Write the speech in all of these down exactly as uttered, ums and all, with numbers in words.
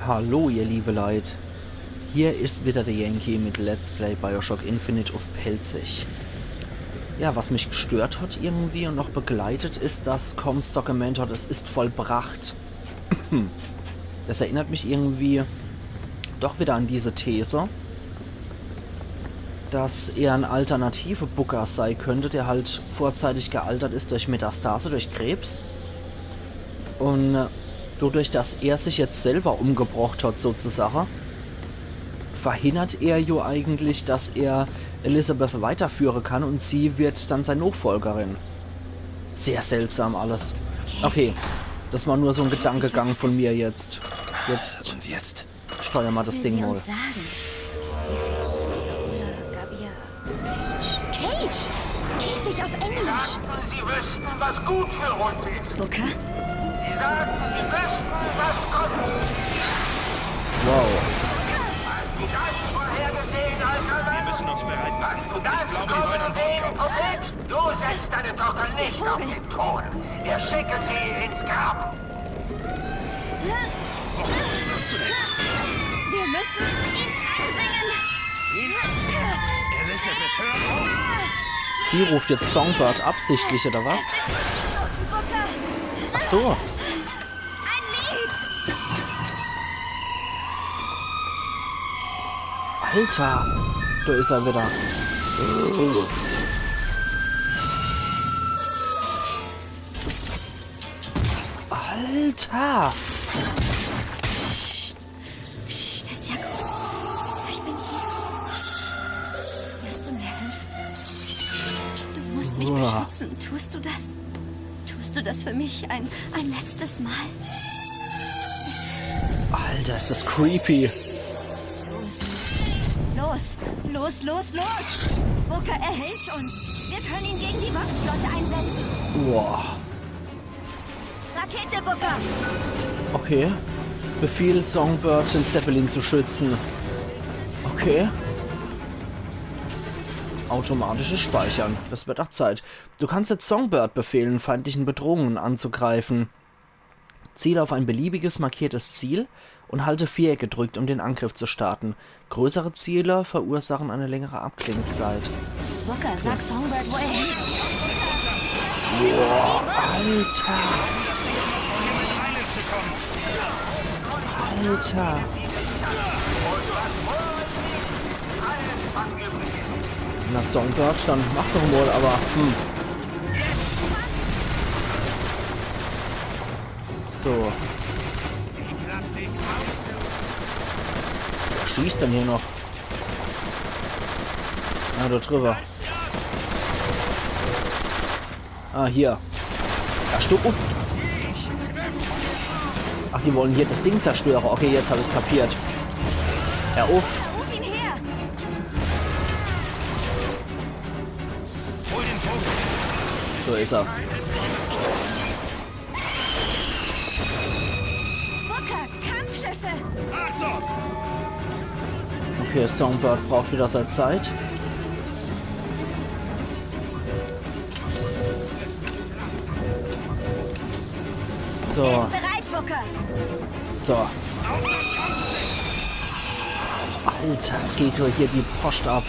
Hallo, ihr liebe Leit. Hier is wieder der Yankee mit Let's Play BioShock Infinite uff Pälzisch. Ja, was mich gestört hat irgendwie und noch begleitet, is, dass Comstock gemeint hat, es ist vollbracht. Das erinnert mich irgendwie doch wieder an diese These, dass er en alternative Booker sei könnte, der halt vorzeitig gealtert is durch Metastase, durch Krebs. Und, äh, dodurch, dass er sich jetzt selber umgebrocht hat, sozusagen, verhindert er jo eigentlich, dass er Elizabeth weiterführen kann und sie wird dann sei Nochfolgerin. Sehr seltsam alles. Okay, das war nur so en Gedankegang von mir jetzt. Jetzt Und jetzt? Steuer mal das Ding mal. Sagen? Oder Gabia Cage? Cage! Käfig auf Englisch! Sie wüssten, was gut für uns ist. Booker? Sie sagten, Sie wüssten, was kommt. Wow. Hast du das vorhergesehen, alter Mann? Wir müssen uns bereit machen. Hast du das kommen sehen, Prophet? Du setzt deine Tochter nicht auf den Thron. Wir schicken sie ins Grab. Wir müssen ihn ansingen. Elizabeth, hör auf! Sie ruft jetzt Songbird absichtlich, oder was? Booker, ach so. Ein Lied. Alter, da is er wieder. Alter! Psst, ist ja gut. Ich bin hier. Wirst du mir helfen? Du musst mich beschützen. Tust du das? Tust du das für mich ein, ein letztes Mal? Alter, ist das creepy. Los, los, los, los! Booker, er hilft uns. Wir können ihn gegen die Vox-Flotte einsetzen. Boah. Rakete, Booker! Okay. Befehl Songbird, den Zeppelin zu schützen. Okay. Automatisches Speichern. Das wird auch Zeit. Du kannst jetzt Songbird befehlen, feindlichen Bedrohungen anzugreifen. Ziele auf ein beliebiges markiertes Ziel und halte Viereck gedrückt, um den Angriff zu starten. Größere Ziele verursachen eine längere Abklingzeit. Booker, sag Songbird, wo er hin ist. Boah, Alter. Alter. Na, Songbird, dann mach doch mal, aber, hm. So. Wer schießt denn hier noch? Ah, da drüber. Ah, hier. Ja, sto uff. Ach, die wollen hier das Ding zerstören. Okay, jetzt hab ich's kapiert. Hör uff. Ruf ihn her! So is er. Booker, Kampfschiffe! Achtung! Okay, Songbird braucht wieder seine Zeit. So. Er ist bereit, Booker. So. Alter, geht doch hier die Post ab.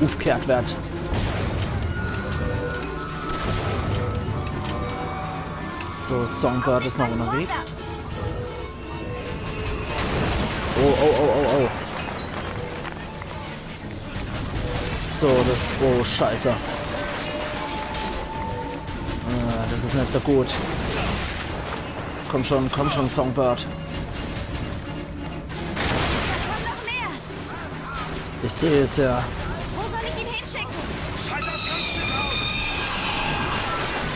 Uffgekehrt werd. So, Songbird is noch unterwegs. Oh, oh, oh, oh, oh. So, das, oh, scheiße. Äh, das is net so gut. Komm schon, komm schon, Songbird. Ich seh es ja. Wo soll ich ihn hinschicken?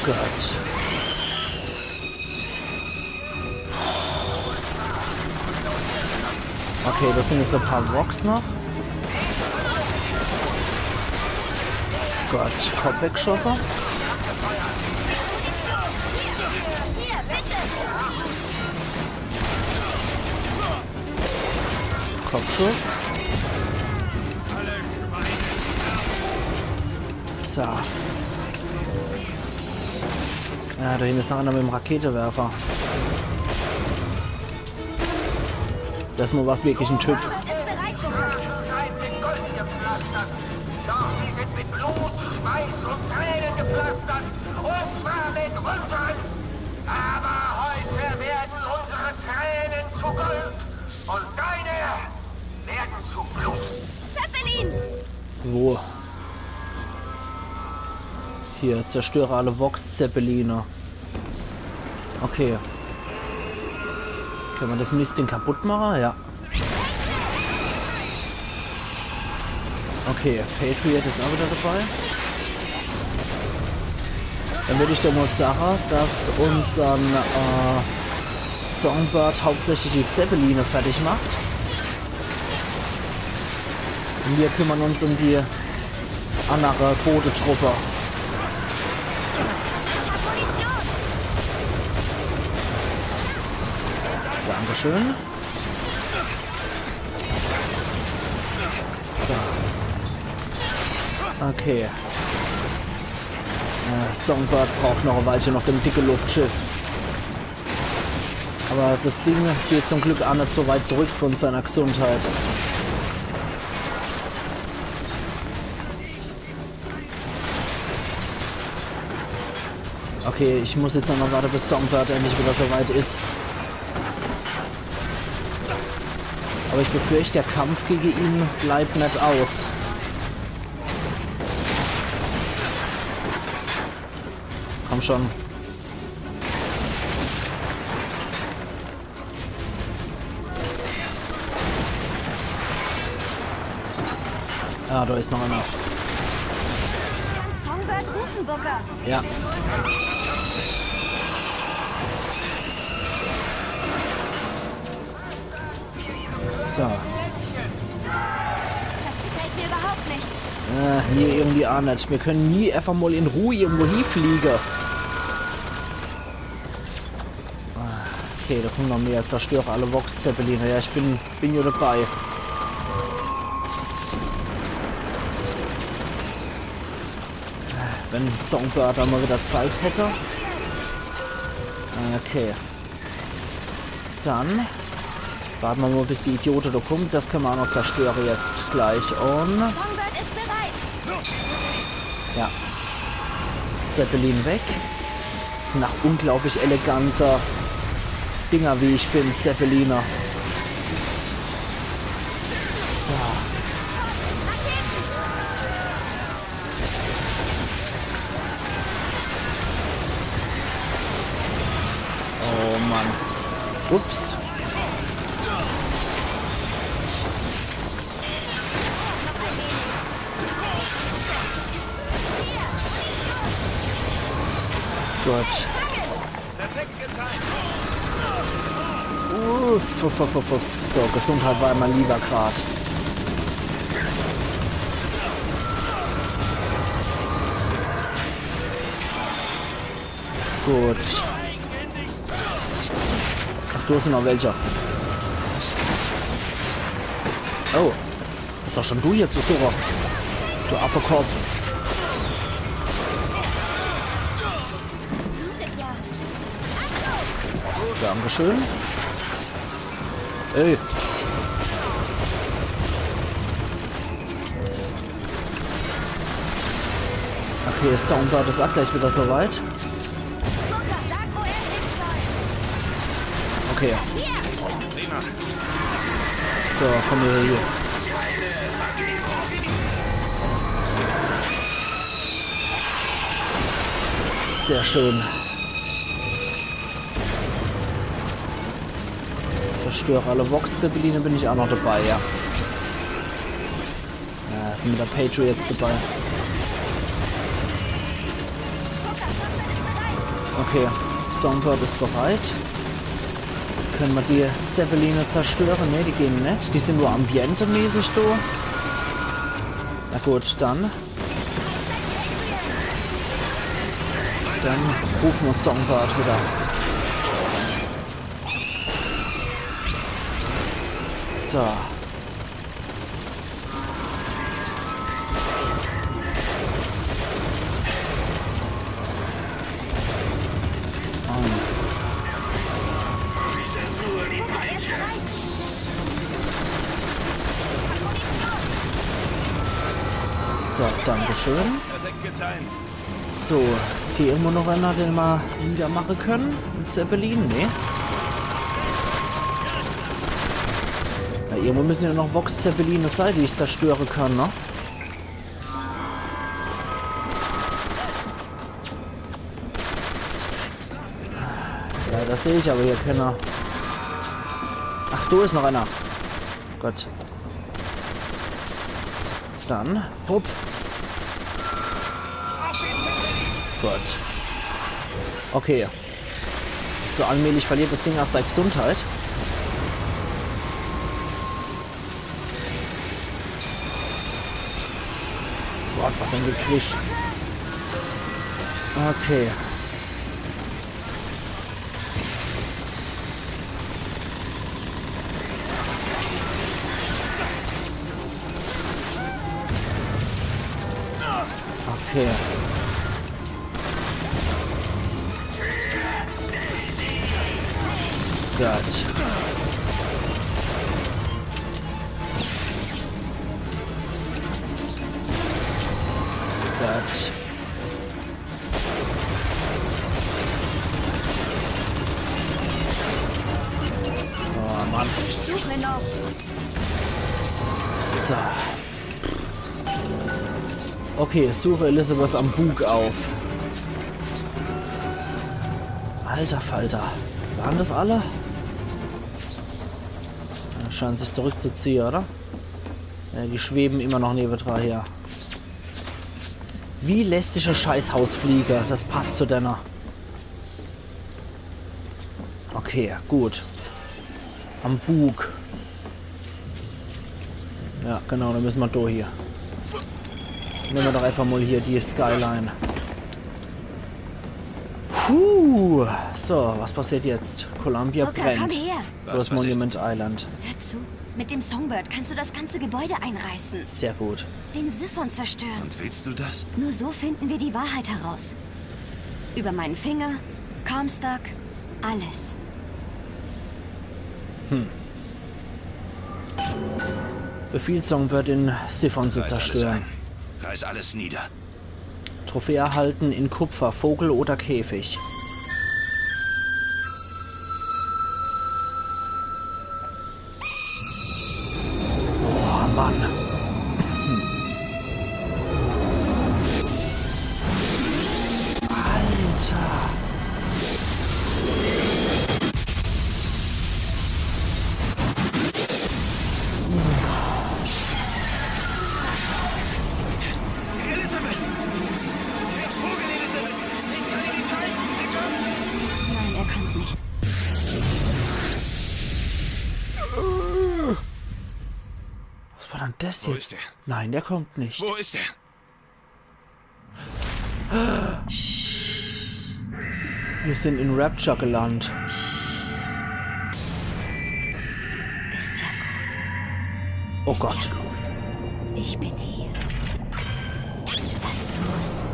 Gott. Okay, das sind jetzt ein paar Vox noch. Gott, Kopf weggeschossen. Kopfschuss. So. Ja, do hinne is noch einer mit em Raketewerfer. Das is mol was wirklich en Typ. Ist bereit, Booker. Seid mit Gold gepflastert. Doch sie sind mit Blut, Schweiß und Tränen gepflastert. Und zwar mit unseren. Aber heute werden unsere Tränen zu Gold und deine werden zu Blut. Zeppelin! Wo? Hier, zerstöre alle Vox-Zeppeline. Okay. Kann ma das Mistding kaputt mache? Ja. Okay, Patriot is auch wieder dabei. Dann würd ich doch mol sage, dass unsern äh, Songbird hauptsächlich die Zeppeline fertig macht. Und wir kümmern uns um die andere Bodetruppe. Dankeschön. So. Okay. Äh, Songbird braucht noch e Weilche noch dem dicke Luftschiff. Aber das Ding geht zum Glück auch net so weit zurück von seiner Gesundheit. Okay, ich muss jetzt noch warte, bis Songbird endlich wieder so weit is. Aber ich befürchte, der Kampf gegen ihn bleibt net aus. Komm schon. Ah, da is noch einer. Songbird rufen, Booker. Ja. So. Das gefällt mir überhaupt nicht. Äh, mir irgendwie auch net. Wir können nie einfach mal in Ruhe irgendwo hinfliegen. Ah, okay, da kommen noch mehr. Zerstöre alle Vox-Zeppeline. Ja, ich bin, bin ja dabei. Wenn Songbird da mal wieder Zeit hätte. Okay. Dann warten wir mal, bis die Idiote da kommen. Das können wir auch noch zerstören jetzt gleich. Und Songbird ist bereit. Ja. Zeppelin weg. Das sind auch unglaublich elegante Dinger, wie ich finde, Zeppeline. So. Oh Mann. Ups. Gut. Uff, uff, uff, uff, uff. So, Gesundheit war immer lieber grad. Gut. Ach, du hast noch welche. Oh. Was hast denn du hier zu suchen? Du Affekopf. Dankeschön. Ey. Okay, Songbird is auch gleich wieder soweit. Okay. So, komm her hier. Sehr schön. Zerstöre alle Vox-Zeppeline, bin ich auch noch dabei, ja. Ja, sind wieder Patriots dabei. Okay, Songbird is bereit. Können wir die Zeppeline zerstören? Ne, die gehen net. Die sind nur ambientemäßig da. Na gut, dann. Dann rufen wir Songbird wieder. So. So, danke schön. Perfekt getimt. So, is hier irgendwo noch einer, den ma niedermache können? Ein Zeppelin? Nee. Ja, irgendwo müssen ja noch Vox-Zeppeline sein, die ich zerstören kann, ne? Ja, das sehe ich aber hier keiner. Ach, da ist noch einer. Gott. Dann, hopp. Gott. Okay. So allmählich verliert das Ding auch seine Gesundheit. Gott, was ein Gekrisch. Okay. Okay. Gott. Gott. Oh Mann. Suche noch. So. Okay, suche Elizabeth am Bug auf. Alter Falter. Waren das alle? Ja, scheinen sich zurückzuziehen, oder? Ja, die schweben immer noch nebendran her. Wie lästige Scheißhausfliege. Das passt zu denne. Okay, gut. Am Bug. Ja, genau, dann müssen wir durch hier. Nehmen wir doch einfach mal hier die Skyline. Puh. So, was passiert jetzt? Columbia brennt. Booker, komm her. Was, was ist? Monument Island. Hör zu. Mit dem Songbird kannst du das ganze Gebäude einreißen. Sehr gut. Den Siphon zerstören. Und willst du das? Nur so finden wir die Wahrheit heraus. Über meinen Finger, Comstock, alles. Hm. Befiehl Songbird, den Siphon zu zerstören. Reiß alles ein. Reiß alles nieder. Trophäe erhalten in Kupfer, Vogel oder Käfig. Oh Mann. Alter. Elisabeth! Der Vogel, Elisabeth! Ich kann ihn nicht halten! Er kommt! Nein, er kommt nicht. Was war denn das jetzt? Wo ist er? Nein, der kommt nicht. Wo ist er? Wir sind in Rapture gelandet. Ist ja gut. Oh Gott. Ist ja gut. Ich bin hier. Lass los.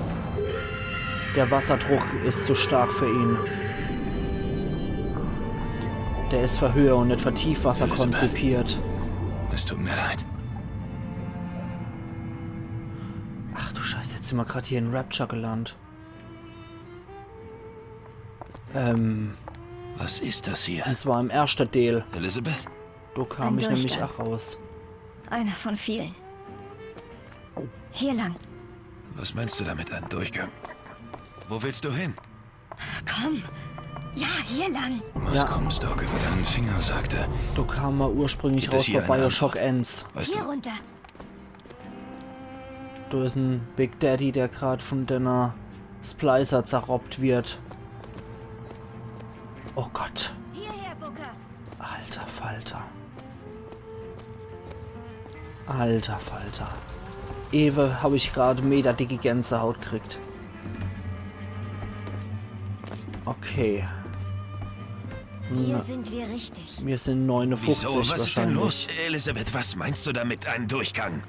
Der Wasserdruck ist zu stark für ihn. Der ist für Höhe und nicht für Tiefwasser konzipiert. Es tut mir leid. Ach du Scheiße, jetzt sind wir gerade hier in Rapture gelandet. Ähm. Was ist das hier? Und zwar im ersten Teil. Elisabeth? Da kam ich nämlich auch raus. Ein Durchgang. Einer von vielen. Hier lang. Was meinst du damit, ein Durchgang? Wo willst du hin? Komm. Ja, hier lang. Ja. Was Comstock über deinen Finger sagte. Da kam man ursprünglich raus bei Bioshock eins. Gibt es hier eine Antwort? Weißt du? Hier runter. Da ist ein Big Daddy, der gerade von denne Splicer zerroppt wird. Oh Gott. Hierher, Booker. Alter Falter. Alter Falter. Ewe hab ich gerade mega dicke Gänsehaut gekriegt. Okay. Hier sind wir richtig. Wir sind neunundfünfzig wahrscheinlich. Wieso? Was ist denn los, Elisabeth? Was meinst du damit, ein Durchgang?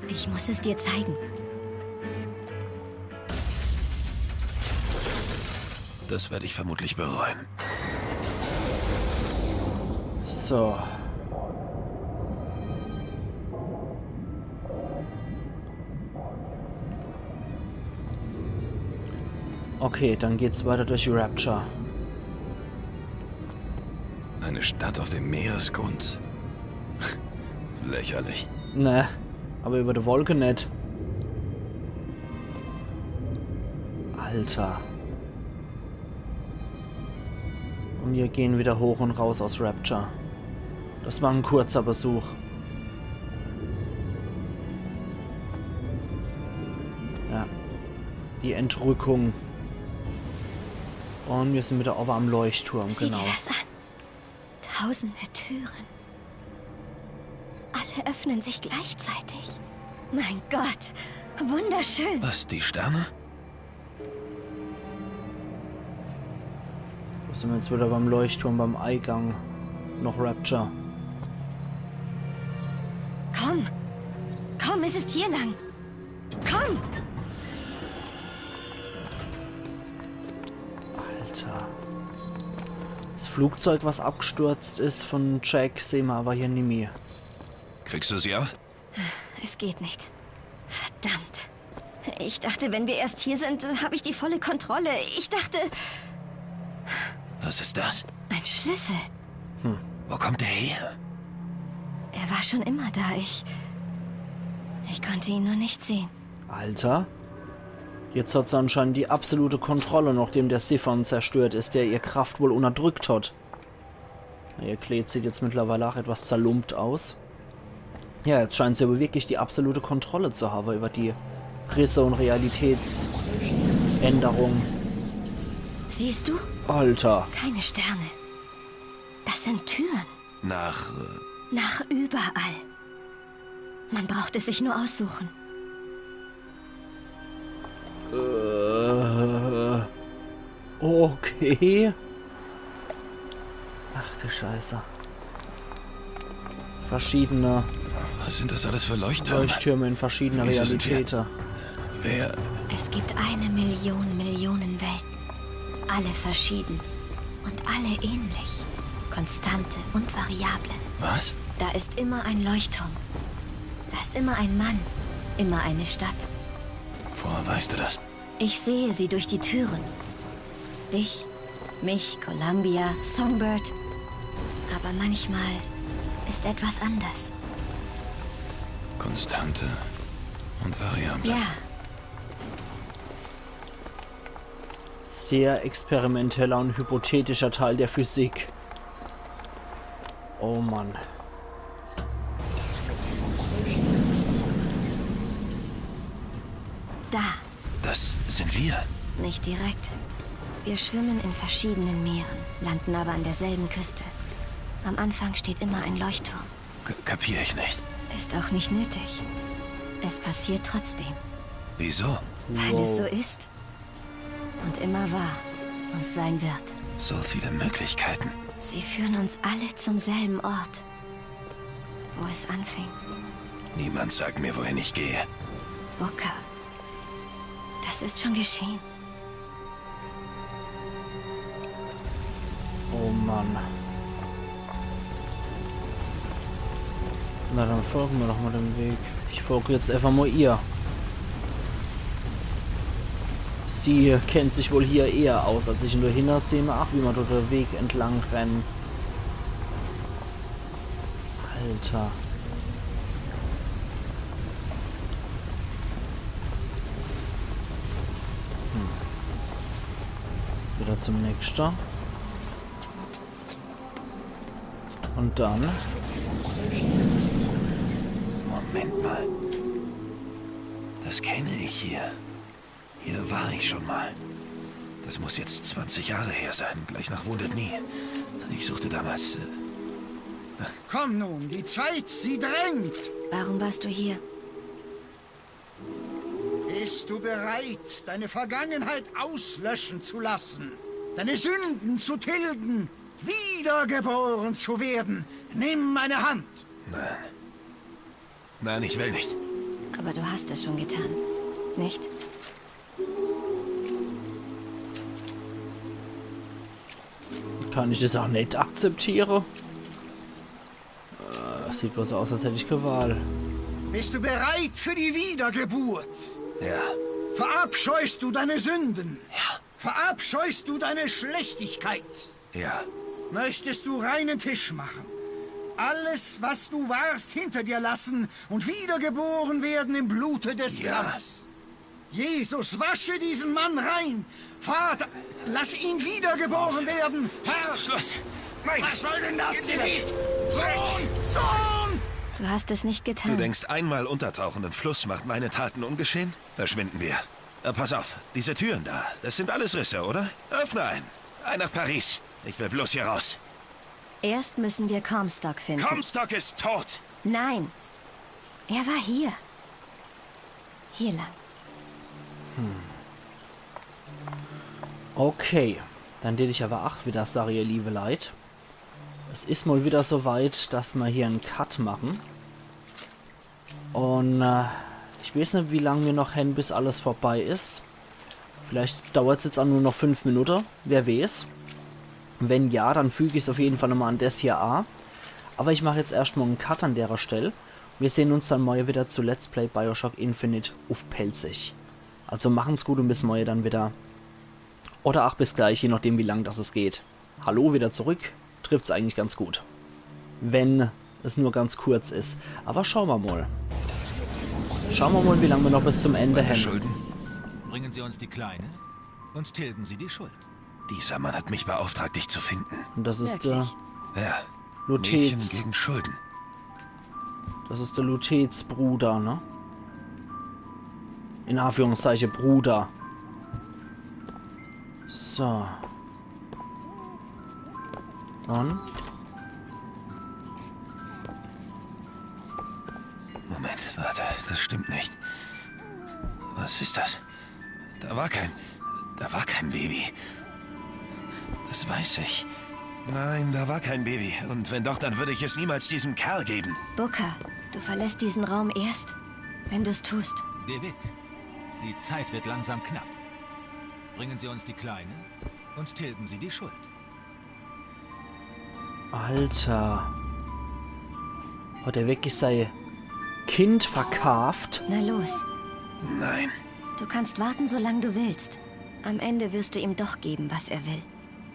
Ich muss es dir zeigen. Das werde ich vermutlich bereuen. So. Okay, dann geht's weiter durch Rapture. Eine Stadt auf dem Meeresgrund. Lächerlich. Ne, aber über die Wolke net. Alter. Und wir gehen wieder hoch und raus aus Rapture. Das war ein kurzer Besuch. Ja. Die Entrückung. Und wir sind wieder oben am Leuchtturm, Sieh genau. Dir das an. Tausende Türen. Alle öffnen sich gleichzeitig. Mein Gott, wunderschön. Was, die Sterne? Wo sind wir jetzt wieder beim Leuchtturm, beim Eingang? Noch Rapture. Komm. Komm, es ist hier lang. Komm. Alter. Das Flugzeug, was abgestürzt ist von Jack, sehen wir aber hier nimmi. Kriegst du sie auf? Es geht nicht. Verdammt. Ich dachte, wenn wir erst hier sind, habe ich die volle Kontrolle. Ich dachte, Was ist das? Ein Schlüssel. Wo kommt der her? Er war schon immer da. Ich. Ich konnte ihn nur nicht sehen. Alter. Jetzt hat sie anscheinend die absolute Kontrolle, nachdem der Siphon zerstört ist, der ihr Kraft wohl unterdrückt hat. Ihr Kleid sieht jetzt mittlerweile auch etwas zerlumpt aus. Ja, jetzt scheint sie aber wirklich die absolute Kontrolle zu haben über die Risse und Realitätsänderung. Siehst du? Alter. Keine Sterne. Das sind Türen. Nach. Äh, Nach überall. Man braucht es sich nur aussuchen. Äh, okay. Ach du Scheiße. Verschiedene Was sind das alles für Leuchttürme? Leuchttürme in verschiedene Wieso sind wir Realitäten. Wer? Es gibt eine Million Millionen Welten. Alle verschieden. Und alle ähnlich. Konstante und Variable. Was? Da ist immer ein Leuchtturm. Da ist immer ein Mann. Immer eine Stadt. Woher weißt du das? Ich sehe sie durch die Türen. Dich, mich, Columbia, Songbird. Aber manchmal ist etwas anders. Konstante und Variable. Ja, Sehr experimenteller und hypothetischer Teil der Physik. Oh Mann. Da. Das sind wir. Nicht direkt. Wir schwimmen in verschiedenen Meeren, landen aber an derselben Küste. Am Anfang steht immer ein Leuchtturm. K kapier ich nicht. Ist auch nicht nötig. Es passiert trotzdem. Wieso? Weil es so ist. Und immer war. Und sein wird. So viele Möglichkeiten. Sie führen uns alle zum selben Ort. Wo es anfing. Niemand sagt mir, wohin ich gehe. Booker. Das ist schon geschehen. Oh Mann. Na, dann folgen wir doch mal dem Weg. Ich folge jetzt einfach mal ihr. Sie kennt sich wohl hier eher aus, als ich nur hinter sehe. Ach, wie man dort den Weg entlang rennt. Alter. Hm. Wieder zum nächsten. Und dann. Moment mal. Das kenne ich hier. Hier war ich schon mal. Das muss jetzt zwanzig Jahre her sein, gleich nach Wounded Knee. Ich suchte damals. Äh, Komm nun, die Zeit, sie drängt. Warum warst du hier? Bist du bereit, deine Vergangenheit auslöschen zu lassen? Deine Sünden zu tilgen? Wiedergeboren zu werden? Nimm meine Hand. Nein. Nein, ich will nicht. Aber du hast es schon getan, nicht? Kann ich das auch net akzeptiere? Äh, sieht bloß aus, als hätt ich kee Wahl. Bist du bereit für die Wiedergeburt? Ja, Verabscheust du deine Sünden? Ja. Verabscheust du deine Schlechtigkeit? Ja. Möchtest du reinen Tisch machen? Alles, was du warst, hinter dir lassen und wiedergeboren werden im Blute des Ja. Lammes. Jesus, wasche diesen Mann rein. Vater, lass ihn wiedergeboren werden. Herr, Schluss. Nein. Was soll denn das? Sohn, Sohn! Du hast es nicht getan. Du denkst, einmal untertauchen im Fluss macht meine Taten ungeschehen? Verschwinden wir. Äh, pass auf, diese Türen da, das sind alles Risse, oder? Öffne einen. Ein nach Paris. Ich will bloß hier raus. Erst müssen wir Comstock finden. Comstock ist tot. Nein. Er war hier. Hier lang. Okay, dann deet ich aber ach wieder sage, ihr liebe Leit, es is mal wieder so weit, dass mer hier en Cut machen. Un äh, ich weeß net, wie lang mir noch hen, bis alles vorbei is. Vielleicht dauert's jetzt ach nur noch fünf Minutte, wer weeß. Wenn ja, dann füg ich's auf jeden Fall nochmal an des hier a. Aber ich mach jetzt erscht mal en Cut an derer Stell. Mir sehn uns dann morje wieder zu Let's Play Bioshock Infinite uff Pälzisch. Also machen's gut un bis morje dann wieder. Oder ach bis gleich, je nachdem wie lang dass es geht. Hallo wieder zurück. Trifft's eigentlich ganz gut. Wenn es nur ganz kurz is. Aber schau mer mal. Schau mer mal, wie lang mir noch bis zum Ende hen. Schulden? Bringen Sie uns die Kleine und tilgen Sie die Schuld. Dieser Mann hat mich beauftragt, dich zu finden. Un das is der Wirklich? Ja. Mädchen Lutece. Gegen Schulden. Das is der Lutece Bruder, ne? In Anführungszeiche Bruder. So. Un? Moment, warte, das stimmt nicht. Was ist das? Da war kein. Da war kein Baby. Das weiß ich. Nein, da war kein Baby. Und wenn doch, dann würde ich es niemals diesem Kerl geben. Booker, du verlässt diesen Raum erst, wenn du's tust. DeWitt, die Zeit wird langsam knapp. Bringen Sie uns die Kleine und tilgen Sie die Schuld. Alter. Hat er wirklich sei Kind verkaaft? Na los. Nein. Du kannst warten, solange du willst. Am Ende wirst du ihm doch geben, was er will.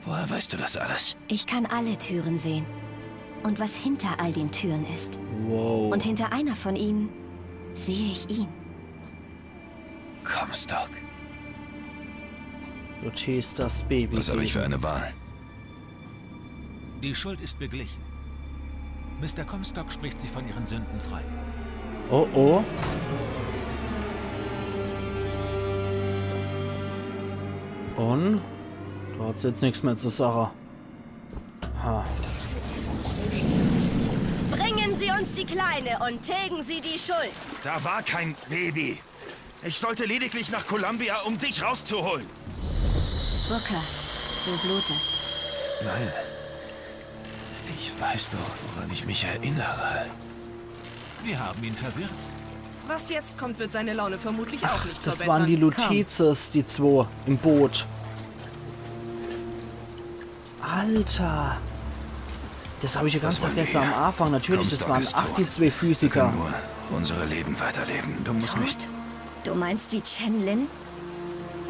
Woher weißt du das alles? Ich kann alle Türen sehen. Und was hinter all den Türen ist. Wow. Und hinter einer von ihnen sehe ich ihn. Comstock. Lutece das Baby. Was habe ich für eine Wahl? Die Schuld ist beglichen. Mister Comstock spricht Sie von Ihren Sünden frei. Oh oh. Un? Da hat's jetzt nix mehr zu sage. Ha. Bringen Sie uns die Kleine und tilgen Sie die Schuld. Da war kein Baby. Ich sollte lediglich nach Columbia, um dich rauszuholen. Booker, du blutest. Nein. Ich weiß doch, woran ich mich erinnere. Wir haben ihn verwirrt. Was jetzt kommt, wird seine Laune vermutlich auch nicht Das verbessern. waren die Luteces, die zwo im Boot. Alter. Das hab ich ja ganz Was wollen vergesse wir am hier? Anfang. Natürlich, das Comstock waren ist ach die tot. zwee Physiker. Nur unsere Leben weiterleben. Du musst nicht. Du meinst wie Chen Lin?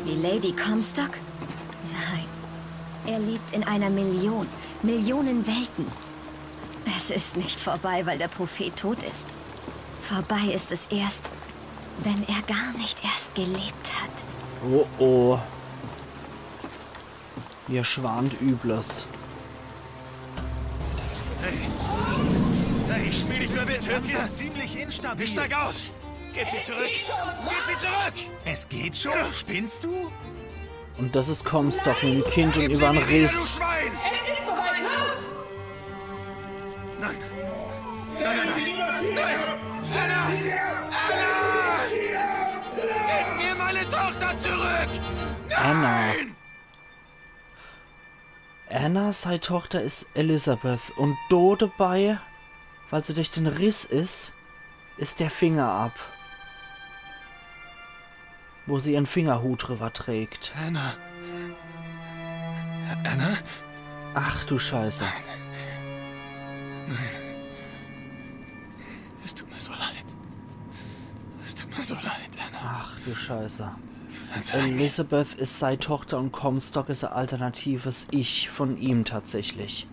Wie Lady Comstock? Nein. Er lebt in einer Million, Millionen Welten. Es ist nicht vorbei, weil der Prophet tot ist. Vorbei ist es erst, wenn er gar nicht erst gelebt hat. Oh oh. Mir schwant Übles. Hey, ich spiel nicht mehr mit, hört ihr? Ziemlich Ich instabil. Steig aus! Gebt sie zurück! Gebt sie zurück! Es geht schon? Spinnst du? Und das is Comstock mit dem Kind un Gib sie iwwer en mir wieder, du Riss. Schwein! Es ist soweit, los! Nein! Nein, nein, nein! Nein! Anna! Anna! Gib mir meine Tochter zurück! Anna. Anna sei Tochter is Elizabeth un do debei, weil se durch den Riss is, is der Finger ab. Wo se ihren Fingerhut drüber trägt. Anna. Anna? Ach du Scheiße. Es tut mir so leid. Es tut mir so leid, Anna. Ach du Scheiße. Verzeih mir. Elizabeth is sei Tochter und Comstock is e alternatives Ich von ihm tatsächlich.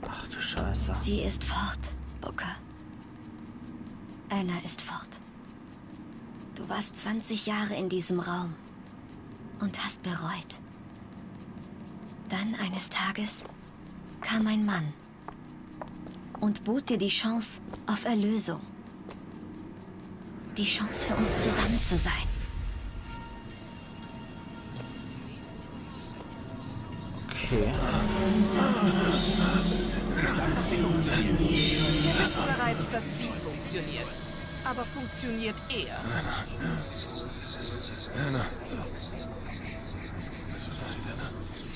Ach du Scheiße. Sie ist fort, Booker. Anna ist fort. Du warst zwanzig Jahre in diesem Raum und hast bereut. Dann eines Tages kam ein Mann und bot dir die Chance auf Erlösung. Die Chance für uns zusammen zu sein. Okay. Ich sag, sie funktioniert. Wir wissen bereits, dass sie funktioniert. Aber funktioniert er?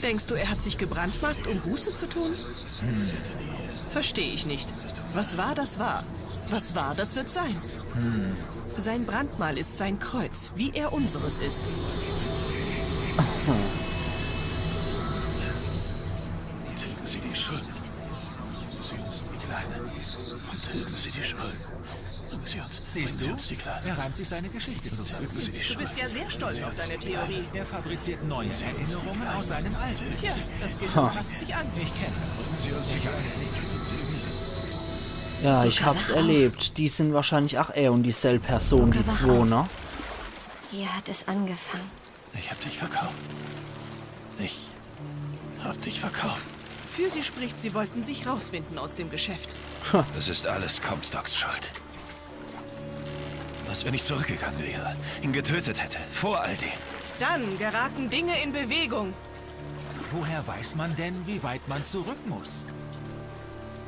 Denkst du, er hat sich gebrandmarkt, um Buße zu tun? Verstehe ich nicht. Was war, das war. Was war, das wird sein. Sein Brandmal ist sein Kreuz, wie er unseres ist. Tilgen Sie die Schuld. Sie uns die Kleine. Und tilgen Sie die Schuld. Bringen Sie uns, bringen Siehst Sie du? Uns die Kleine. Er reimt sich seine Geschichte zusammen. Tilgen Sie die Du Schuld. Bist ja sehr stolz auf deine Theorie. Er fabriziert neue Erinnerungen aus seinem Alten. Tja, Das Gehirn passt sich an. Ich kenne das. Bringen Sie uns die Kleine. Ja, ich hab's erlebt. Die sind wahrscheinlich ach eh und dieselbe Person, die zwo, ne? Hier hat es angefangen. Ich hab dich verkauft. Ich hab dich verkauft. Für sie spricht, sie wollten sich rauswinden aus dem Geschäft. Das ist alles Comstocks Schuld. Was, wenn ich zurückgegangen wäre, ihn getötet hätte, vor all dem? Dann geraten Dinge in Bewegung. Woher weiß man denn, wie weit man zurück muss?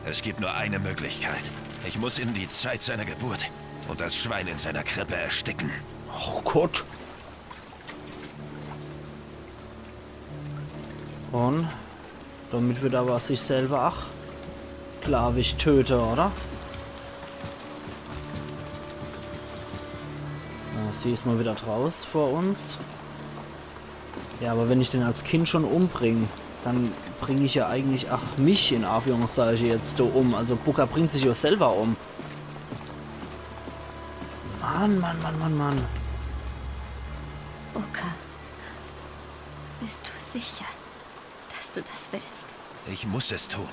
Es gibt nur eine Möglichkeit. Ich muss in die Zeit seiner Geburt und das Schwein in seiner Krippe ersticken. Oh Gott. Und damit wird aber sich selber ach, glaub ich, töte, oder? Ja, sie is mal wieder draus vor uns. Ja, aber wenn ich den als Kind schon umbring, dann bring ich ja eigentlich ach mich in Anführungszeichen jetzt do um. Also Booker bringt sich ja selber um. Mann, Mann, Mann, Mann, Mann. Booker, bist du sicher, dass du das willst? Ich muss es tun.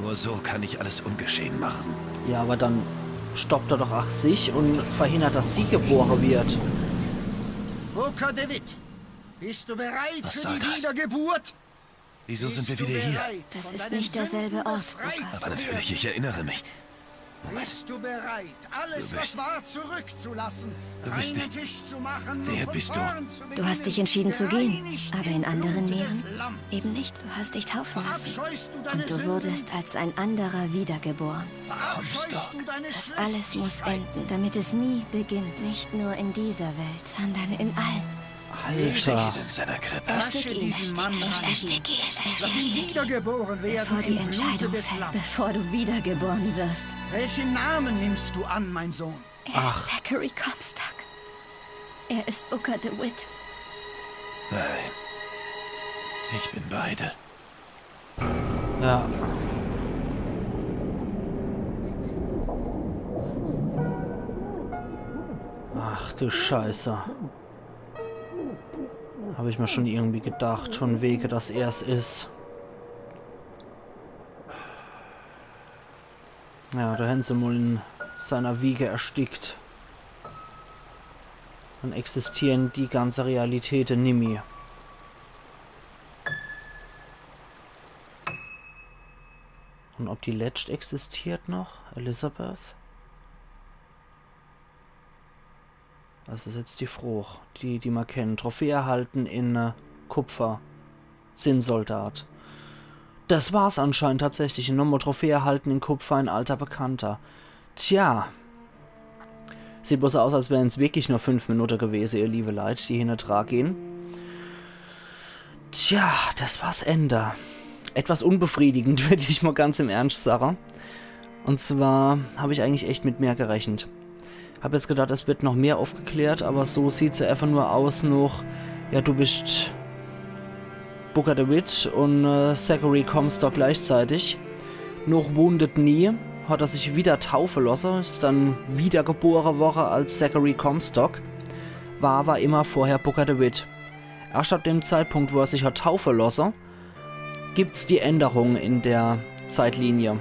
Nur so kann ich alles ungeschehen machen. Ja, aber dann stoppt er doch ach sich und verhindert, dass sie geboren wird. Booker DeWitt, bist du bereit Was für soll die das? Wiedergeburt? Wieso sind wir Bist du wieder hier? bereit, Das von ist deinen nicht derselbe Sünden Ort, befreit Booker. zu Aber natürlich, werden? Ich erinnere mich. Bist du bereit, alles, Du was bist- war, zurückzulassen? Du bist Reinen nicht- Tisch zu machen Wer und von bist du? vorn zu Du hast dich beginnen? entschieden zu gehen, Gereinigt aber im in anderen Blut des Meeren Lammes. Eben nicht. Du hast dich taufen lassen. Verabscheust du deine Und du Sünden? Wurdest als ein anderer wiedergeboren. Verabscheust du deine Das alles muss enden, damit es nie beginnt. Nicht nur in dieser Welt, sondern in allen. Alter. In seiner Krippe. Erstick ihn. Diesen Mann Erstick ihn. Lass mich wiedergeboren werden Bevor die im Blute Entscheidung des fällt, Lammes. Bevor du wiedergeboren wirst. Welchen Namen nimmst du an, mein Sohn? Er ist Zachary Comstock. Er ist Booker DeWitt. Nein. Ich bin beide. Ja. Ach du Scheiße. Hab ich mir schon irgendwie gedacht, von wege, dass er's is. Ja, do hän se mol in seiner Wiege erstickt. Dann existieren die ganze Realitäte nimmi. Und ob die letscht existiert noch? Elizabeth? Das is jetzt die Froch, die, die ma kennen. Trophäe erhalten in äh, Kupfer. Zinnsoldat. Das war's anscheinend tatsächlich. Nochmal Trophäe erhalten in Kupfer, ein alter Bekannter. Tja. Sieht bloß aus, als wären's wirklich nur fünf Minute gewese, ihr liebe Leit, die hinnedra gehn. Tja, das war's Ende. Etwas unbefriedigend, würd ich mal ganz im Ernst sagen. Und zwar hab ich eigentlich echt mit mehr gerechnet. Hab jetzt gedacht, es wird noch mehr aufgeklärt, aber so sieht's ja einfach nur aus noch, ja, du bist Booker DeWitt und äh, Zachary Comstock gleichzeitig. Noch Wounded Knee hat er sich wieder taufe lasse, is dann wiedergebore worre als Zachary Comstock, war aber immer vorher Booker DeWitt. Erst ab dem Zeitpunkt, wo er sich hat taufe lasse, gibt's die Änderung in der Zeitlinie.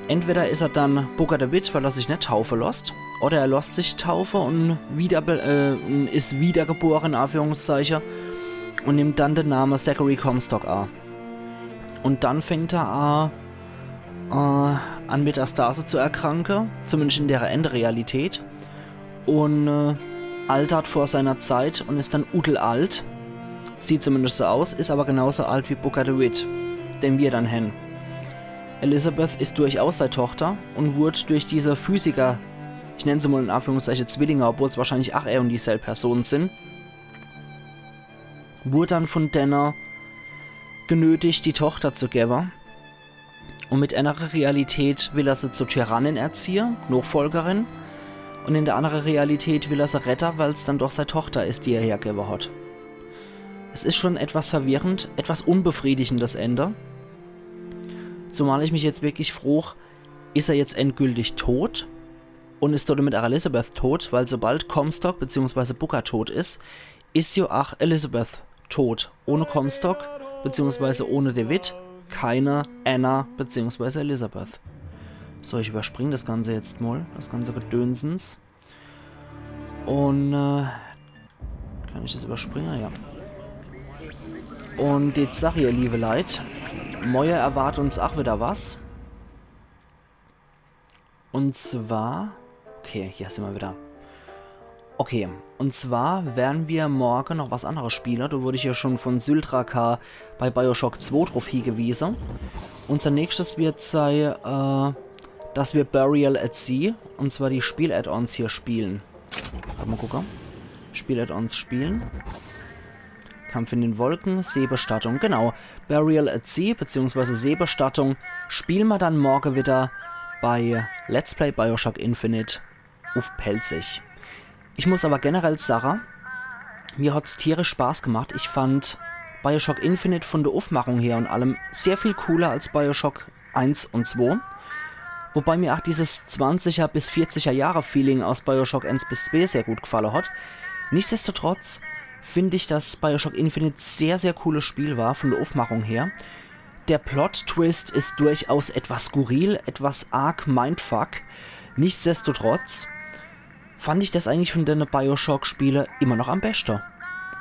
Entweder is er dann Booker DeWitt, weil er sich net taufe losst, oder er losst sich taufe und, wieder, äh, und is wiedergebore, in Anführungszeichen, und nimmt dann den Namen Zachary Comstock an. Und dann fängt er an, äh, an Metastase zu erkranken, zumindest in der Endrealität. Und äh, altert vor seiner Zeit und is dann utel alt. Sieht zumindest so aus, is aber genauso alt wie Booker DeWitt, den wir dann hän. Elizabeth is durchaus sei Tochter und wurd durch diese Physiker, ich nenn se mal in Anführungszeichen Zwillinge, obwohl's wahrscheinlich ach eh und dieselbe Person sin, wurd dann von denne genötigt, die Tochter zu gewwe. Und mit einer Realität will er se zur Tyrannin erziehe, Nachfolgerin. Und in der andere Realität will er se rette, weil's dann doch sei Tochter is, die er hergewwe hat. Es is schon etwas verwirrend, etwas unbefriedigendes Ende. Zumal ich mich jetzt wirklich frog, is er jetzt endgültig tot? Und is damit ach Elizabeth tot? Weil sobald Comstock beziehungsweise Booker tot is, is jo ach Elizabeth tot. Ohne Comstock beziehungsweise ohne DeWitt keine Anna beziehungsweise Elizabeth. So, ich überspring das Ganze jetzt mal, das ganze Gedönsens. Und äh, kann ich das überspringen? Ja. Und jetzt sag ich, ihr liebe Leit, morje erwart uns ach wieder was. Und zwar, okay, hier sin wir wieder. Okay, und zwar werden wir morgen noch was anderes spielen. Da wurde ich ja schon von Syltraka bei Bioshock zwei drauf hingewiesen. Unser nächstes wird sei, äh, dass wir Burial at Sea, und zwar die Spiel-Add-ons hier spielen. Warte mal gucken. Spiel-Add-ons spielen. Kampf in den Wolken, Seebestattung, genau. Burial at Sea beziehungsweise Seebestattung spielen wir dann morgen wieder bei Let's Play Bioshock Infinite uff Pälzisch. Ich muss aber generell sagen, mir hat's tierisch Spaß gemacht. Ich fand Bioshock Infinite von der Aufmachung her und allem sehr viel cooler als Bioshock eins und zwei. Wobei mir auch dieses zwanziger bis vierziger Jahre Feeling aus Bioshock eins bis zwei sehr gut gefallen hat. Nichtsdestotrotz finde ich, dass Bioshock Infinite sehr, sehr cooles Spiel war von der Aufmachung her. Der Plot-Twist ist durchaus etwas skurril, etwas arg Mindfuck. Nichtsdestotrotz fand ich das eigentlich von den Bioshock-Spiele immer noch am beste.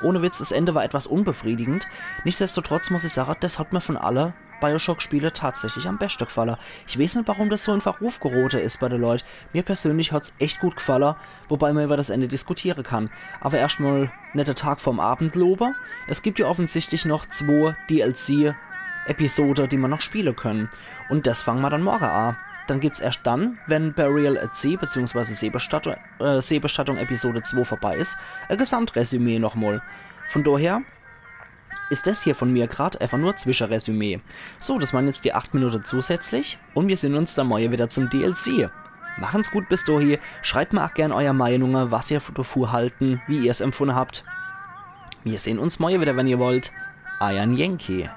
Ohne Witz, das Ende war etwas unbefriedigend. Nichtsdestotrotz muss ich sagen, das hat mir von alle Bioshock-Spiele tatsächlich am beste gefallen. Ich weiß nicht, warum das so in Verruf gerote ist bei den Leuten. Mir persönlich hat's echt gut gefallen, wobei man über das Ende diskutieren kann. Aber erstmal nette Tag vorm Abend lobe. Es gibt ja offensichtlich noch zwei D L C-Episode, die man noch spielen können. Und das fangen wir dann morgen an. Dann gibt's erst dann, wenn Burial at Sea beziehungsweise Seebestattung, äh, Seebestattung Episode zwei vorbei ist, ein Gesamtresümee nochmal. Von daher ist das hier von mir grad einfach nur Zwischenresümee. So, das waren jetzt die acht Minuten zusätzlich und wir sehen uns dann morgen wieder zum D L C. Machen's gut bis dahin, schreibt mir auch gern eure Meinungen, was ihr davon halten, wie ihr's empfunden habt. Wir sehen uns morgen wieder, wenn ihr wollt. Eier Yankee.